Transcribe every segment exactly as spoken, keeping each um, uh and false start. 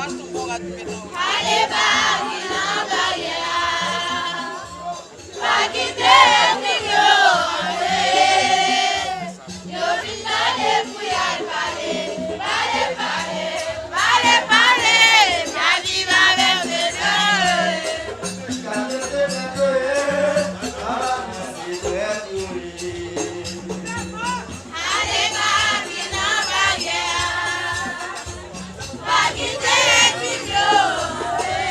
Ale pa vin nan baryè a. Pa kite ènmi yo antre. Yo vin gade pou y al pale. Pale, pale, pale, pale. N a viv avèk Senyè. Gade se mèt yo ye, a, se trèt yo ye. Ale pa vin nan baryè a. Pa kite ènmi yo antre.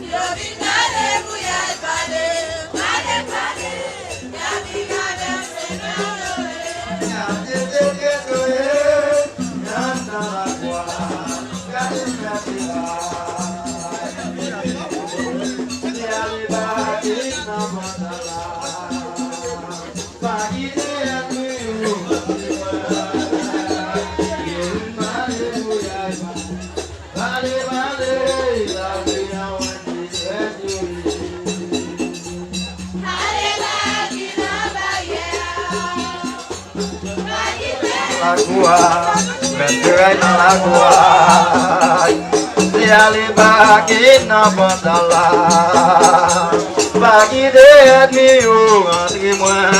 Yo vin gade pou y al pale, pale, pale. Y a vin avèk Senyè yo ye. Gade se trèt yo ye, y ap nan lakwa. Gade sa ki la. Li ale ba ki nan pandan la. Pa kite ènmi yo antre. Yo vin pale pou y al pale. Pale, pale, lavi a wè se trèt yo ye. Ale pa vin nan baryè a. Pa kite. Lakou a, mèt trèt nan lakou a. Se ale ba ki nan pandan la. Pa kite ènmi yo antre mwen.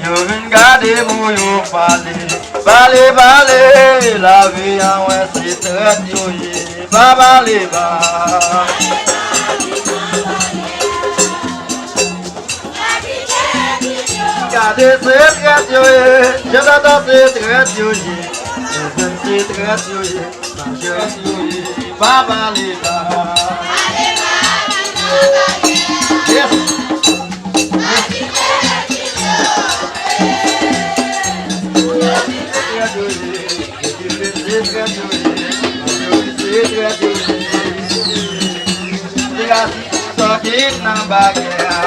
Yo vin gade pou yo pale. Pale, pale, lavi a wè se trèt yo ye. Pa pale pa. Gade se trèt yo ye. Jan dada se trèt yo ye. Se trèt yo ye. Pa pale pa. Yes. Sòti nan baryè a,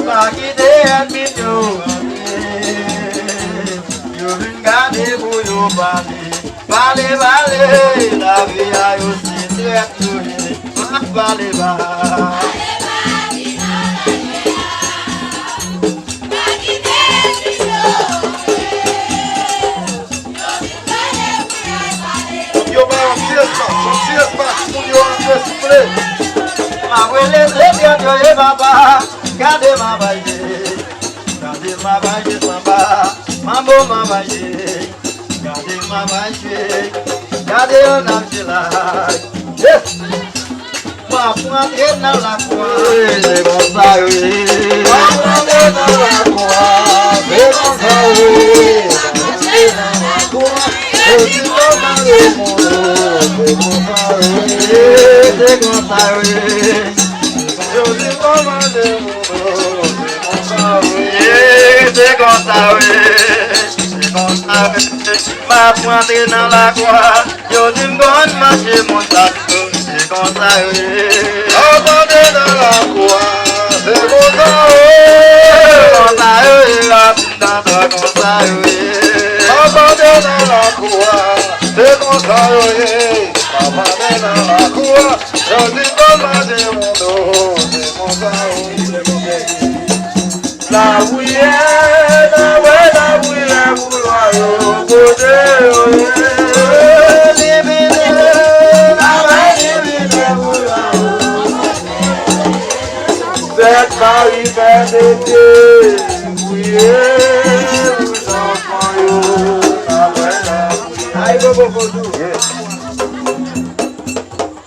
pa kite ènmi yo antre. Yo vin gade pou yo pale. Pale, pale, lavi a yo se trèt yo ye. Pa pale pa. Yo ba yon ti espas, yon ti espas pou yo antre souple. M ap rele se trèt yo ye papa. Gade m ap al ye. Gade m ap al ye sanba. Manbo m ap al ye. Gade m ap al ye. Gade yo n ap ye la. Yes. M ap rantre nan lakou a. Wi, se konsa yo ye. M ap rantre nan lakou a. Se konsa yo ye. M ap rantre nan lakou a. Yo di m konsa yo ye. Se konsa yo ye. Se konsa yo ye. Yo di m konsa yo ye. Ye, se konsa yo ye. Se konsa yo ye. M ap rantre nan lakou a. Yo di m konn mache moun sa tou. Se konsa yo ye. Abandone nan lakou a. Se konsa yo ye. Se konsa yo ye. Rapid antre konsa yo ye. Abandone nan lakou a. Se konsa yo ye. Abandone nan lakou a. Yo di m konn mache moun tou. Se konsa yo ye. Lapriyè, n a wè lapriyè pou lwa yo, kote yo ye. Divine, n a wè divine pou lwa yo. Sèt Mari, Pè de Dye, priye pou zanfan yo, n a wè lapriyè. Ay, bobo, vodou.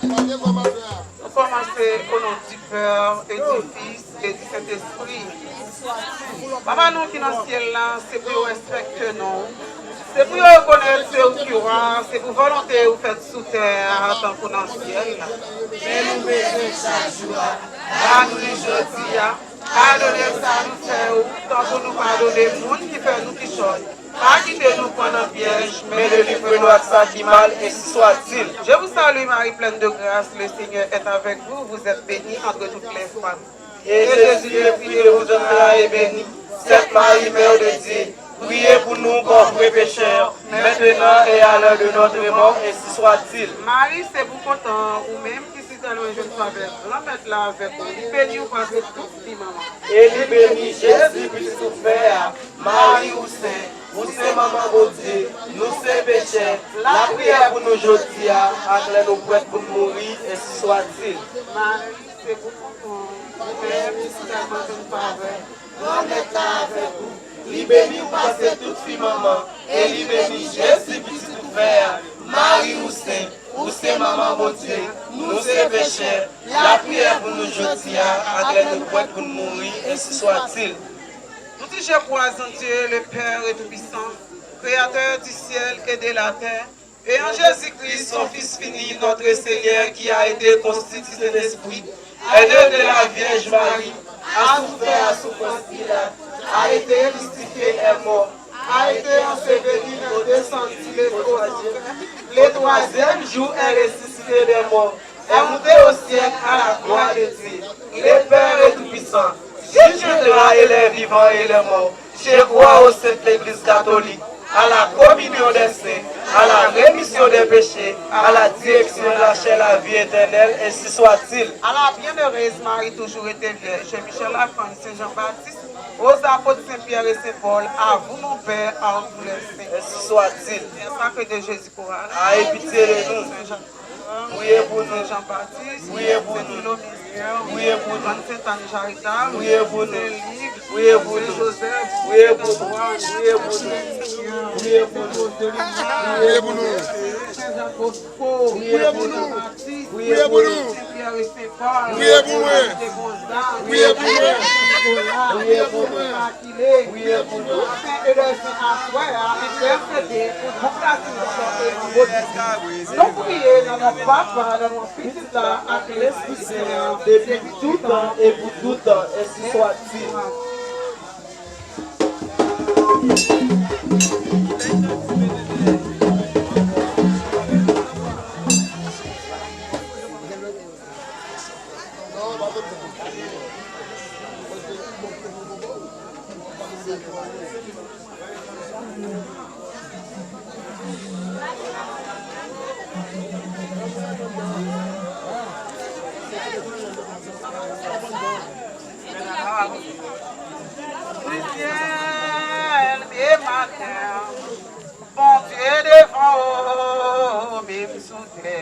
Nou kòmanse o non di Pè, e di Fis, e di Sentespri. Papa nou ki nan syèl la, se pou yo respekte non w. Se pou yo rekonèt se ou ki wa, se pou volonte ou fèt sou tè a tankou nan syèl la. Pen nou bezwen chak jou a, ba nou li jodi a. Padone sa nou fè ou, tankou nou padone moun ki fè nou kichòy. Pa kite nou pran nan pyèj, men delivre nou ak sa ki mal, ensi swatil. Je vous salue, Marie pleine de grâce, le Seigneur est avec vous. Vous êtes bénie entre toutes les femmes. Et Jésus, le fruit de vos entrailles, est béni. Sainte Marie, Mère de Dieu, priez pour nous pauvres pécheurs, maintenant et à l'heure de notre mort, ensi swatil. Mari, se pou kontan ou menm ki si tèlman jwenn favè Granmèt la avèk ou, li beni ou pase tout fi manman. E li beni Jezi, pitit ou fè a. Mari, ou sen, ou se manman Bondye, nou se pe-, Chè, lapriyè pou nou jodi a, ak lè nou prèt pou n mouri, ensi swatil. Mari, se pou kontan w. Ou menm, si tèlman jwenn favè. Granmèt la avèk ou. Li beni w pase tout fi manman, e li beni Jezi, pitit ou fè a. Mari, ou sen, ou se manman Bondye. Nou se pechè, lapriyè pou nou jodi a, ak lè nou prèt pou n mouri, ensi swatil. Nous disons, je crois en Dieu, le Père Tout-Puissant, Créateur du ciel et de la terre, et en Jésus-Christ, son Fils unique, notre Seigneur, qui a été conçu du Saint-Esprit, est né de la Vierge Marie, a souffert à souffrance Pilate, a été crucifié, est mort, a été enseveli, est descendu au troisième, le troisième jour est ressuscité des morts, est monté au ciel à la gloire de Dieu, le Père Tout-Puissant. Je viendra et les vivants et les morts. Je crois aux saintes, l'Église catholique, à la communion des saints, à la rémission des péchés, à la direction de la chair, la vie éternelle, ainsi soit-il. À la bienheureuse Marie, toujours été vierge, Michel Archange, Saint Jean-Baptiste, aux apôtres Saint Pierre et Saint Paul, à vous, mon Père, à tous les saints. Ainsi soit-il. Mystère sacré de Jésus. Aie pitié de nous. Priez pour nous. Priez pour nous. Priez pour nous. Priez pour nous. Priez pour nous. Priez pour nous. Priez pour nous. Priez pour nous. Priye pou nou. Priye pou nou. Priye pou mwen. Priye pou mwen. Priye pou mwen. Priye pou nou. Afin de lève aswè a entèsede pou gwoup la sou yon bòt. Nou priye nan non Papa, nan non Pitit la, ak Lespri Sen an, depi tout tan e pou tout tan, ensi swatil. Sisyèl, men maten, Bondye devan ou, menm sou tè.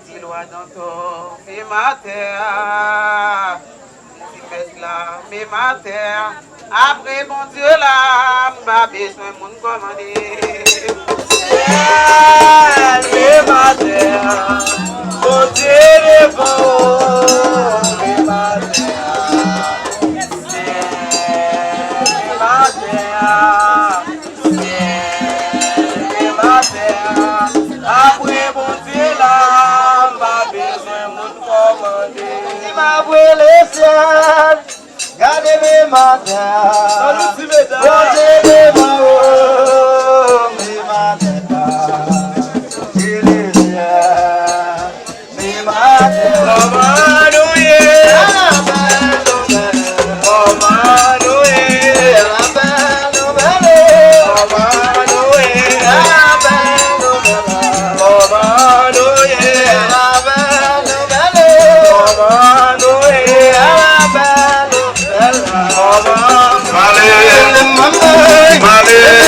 Ti lwa dantò, men maten, ti mèt la, men maten. Apre Bondye la, m pa bezwen moun kòmande. Sisyèl, men maten, Bondye devan ou, men maten. Sisyèl, men maten, sisyèl, men maten. Apre Bondye la, m pa bezwen moun kòmande. Si m ap rele syèl, gade men maten. Bondye devan ou, men maten. Rele syèl. Men maten. Kòman nou ye? Kòman nou ye? Kòman nou ye? Kòman nou ye? Kòman nou ye? Male, male,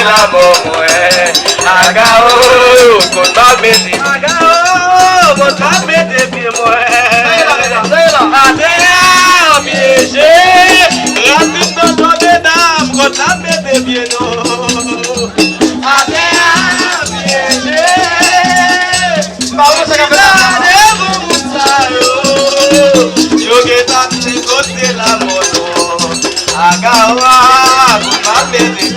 Lanmò mwen, Agao, kot m ap mete, Agao, kot m ap mete pye mwen. Atè a pyeje, rasis nan do medam, kot m ap mete pye nou. Atè a pyeje. Gade pou moun sa yo, yo gentan negosye lanmò nou. Agawa, pou pa pèdi.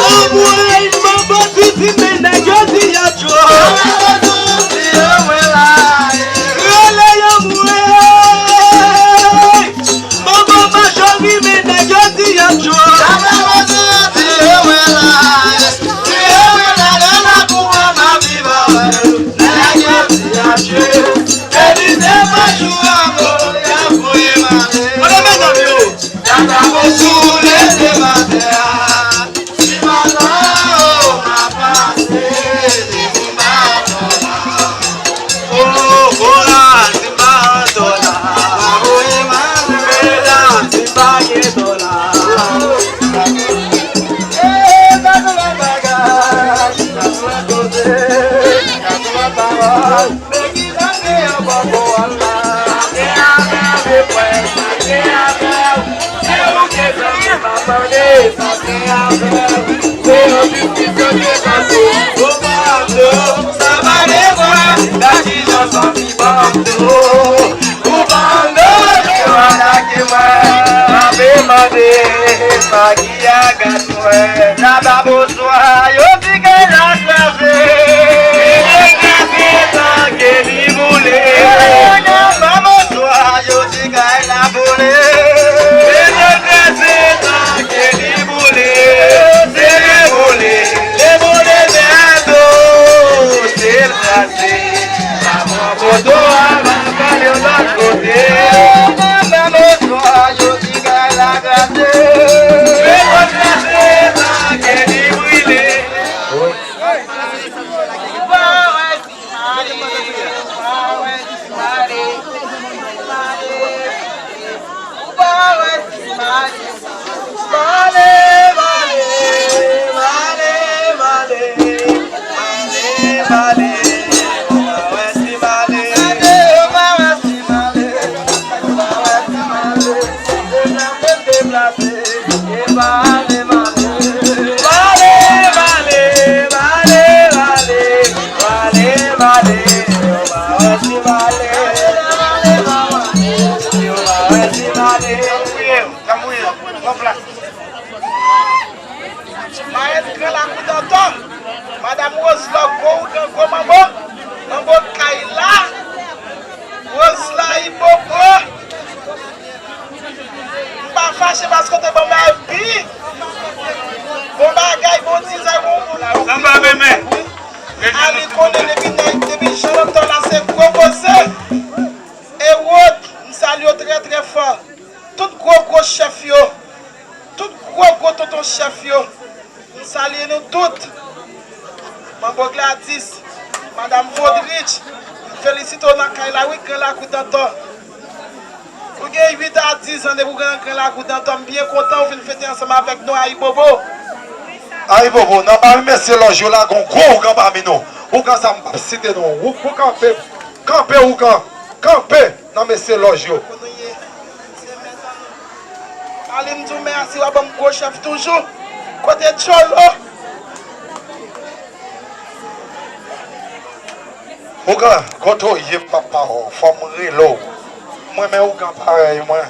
Anmwey, manbo Titi, men nèg yo di y ap jwe. Rele anmwey. Manbo Majori, men nèg yo di y ap jwe. Mande sa ki a gad mwen. Naba bonswa, yo di kay la kraze. Li kraze tanke li boule. Naba bonswa, yo di kay la boule. Li kraze tanke li boule. Se li boule, li boule nèt o. Se l kraze. Sa pran poto a, va pale yon lòt kote. Naba bonswa, yo di kay la kraze. Yo kraze, sa ke li brile. Ou pa wè si male, ou pa wè si male. Ou pa wè si male. Male, male, male, male. Male, male, male. Ou pa wè si male. Male, ou pa wè si male. Ou pa wè si male. Deja mwen deplase. E male, male. Male, male, male, male. Male, male. Ou pa wè si male. Ou pa wè si male. Tanpri, pran plas. Mayès Gran Lakou Danton, Madanm Roselò, gwo ougan, gwo manbo, manbo Kayla, Roselò Ibobo. M pa fache paske w te ban m epi bon bagay, bon dizay, bon, bon. Anba men men. Ali konnen depi nèg, depi Jan Lòtò la se gwo koze. Ewòd, m salye w trè, trè fò. Tout gwo, gwo chèf yo. Tout gwo, gwo tonton chèf yo. M salye nou tout. Manbo Gladys, Madanm Vodrich, m felisite w nan kay la, wi, Gran Lakou Dantò. Ou gen uit a diz an depi w gen nan Gran Lakou Dantò. M byen kontan w vin fete ansanm avèk nou, Ayibobo. Ayibobo, nan ba mesye lòj yo la, gon gwo ougan pami nou. Ougan sa m p ap site non. Ou, ou kanpe, kanpe ougan, kanpe nan mesye lòj yo. Kote w ye? Se mèt an nou. Pale m di w mèsi, w a ban m gwo chèf toujou. Kote Tcholo? Ougan, kote w ye papa w? Fò m rele w. Mwen men ougan parèy mwen.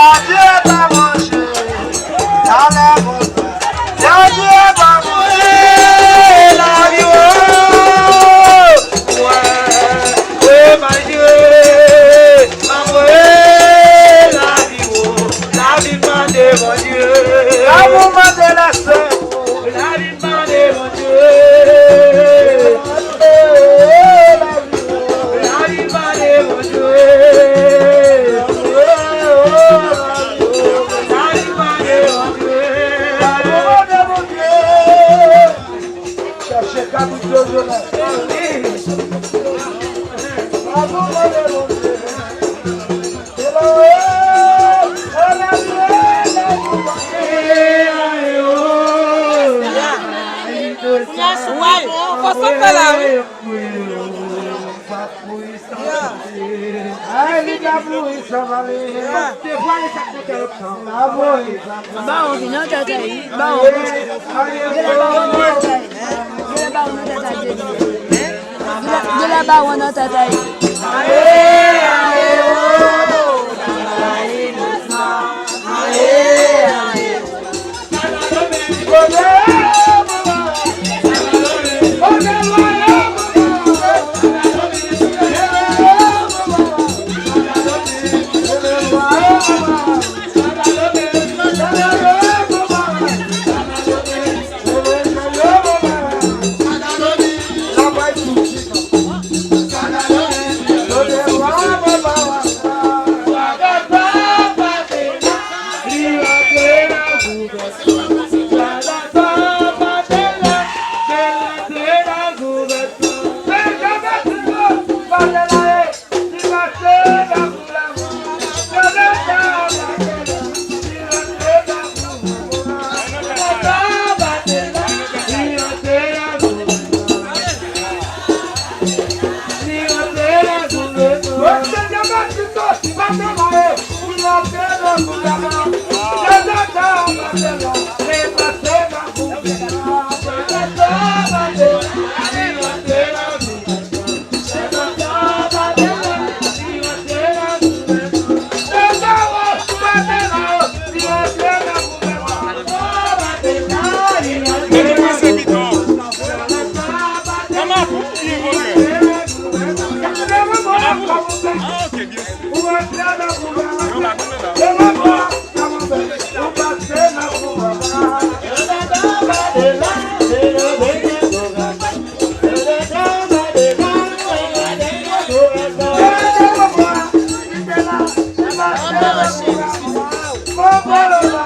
Bondye pa manje, talè Bondye. Bondye pa manje, lavi w. Wè, wè, malgre, malgre lavi w, lavi mande Bondye. Lavi mande lèse. Lavi mande Bondye. Lavi mande Bondye. Lavi mande Bondye. Chache kabrit yo, Jonas. Lavi mande Bondye. Kounya si w pa bon, fò sa fè la, wi. Bawon vin nan tatay. Bawon vin nan tatay. Genlè bawon nan tatay. Genlè bawon nan tatay. Mete pase bidon. Nan mapou ou byen vòlè? Nan mapou? Ah, ok, byen si. Yo pa konnen la.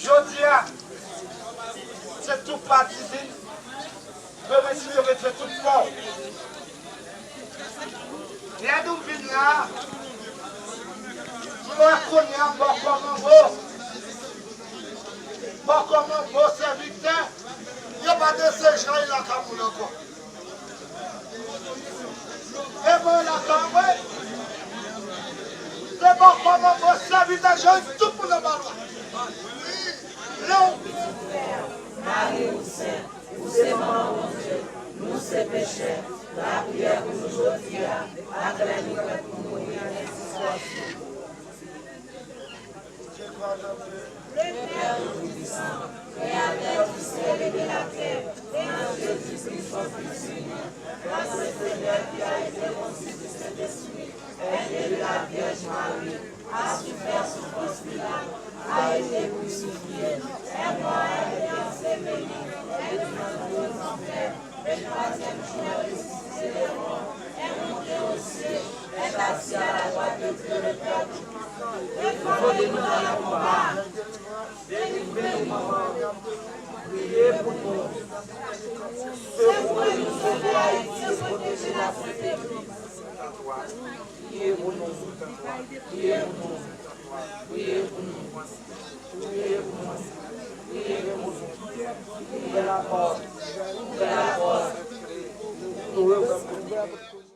Jodi a, se tou patizin, mwen retire, retire tout fò. Lè nou vin la, nou wè kounye a bòkò manbo, bòkò manbo sèvitè, yo pa deside jay lakay moun ankò. E mwen lakay mwen, se bòkò manbo sèvitè jay tout moun anba lwa. Lè w Mari ou sen, ou se manman Bondye, nou se pechè, lapriyè pou nou jodi a, ak lè nou prè pou nou mouri, mèsi Swa. Pè Toupisan, Kreyatè di syèl e de latè, nan Jezi Kris, Fis inik, grâce au Seigneur qui a été conçu du Saint-Esprit, est né de la Vierge Marie, a souffert sous Ponce Pilate, a été crucifié, est mort, a été enseveli, est descendu aux enfers, le troisième jour est ressuscité des morts, est monté aux cieux, est assis à la droite de Dieu le Père Tout-Puissant. Défendez-nous dans le combat. Délivrez-nous. Priez pour nous. Secourez-nous, sauvez Haïti et protégez la Sainte Église. Priye pou nou. Priye pou nou. Priye pou nou. Priye pou nou. Priye pou nou. Ouvè lapòt. Ouvè lapòt. Nou ouvè lapòt.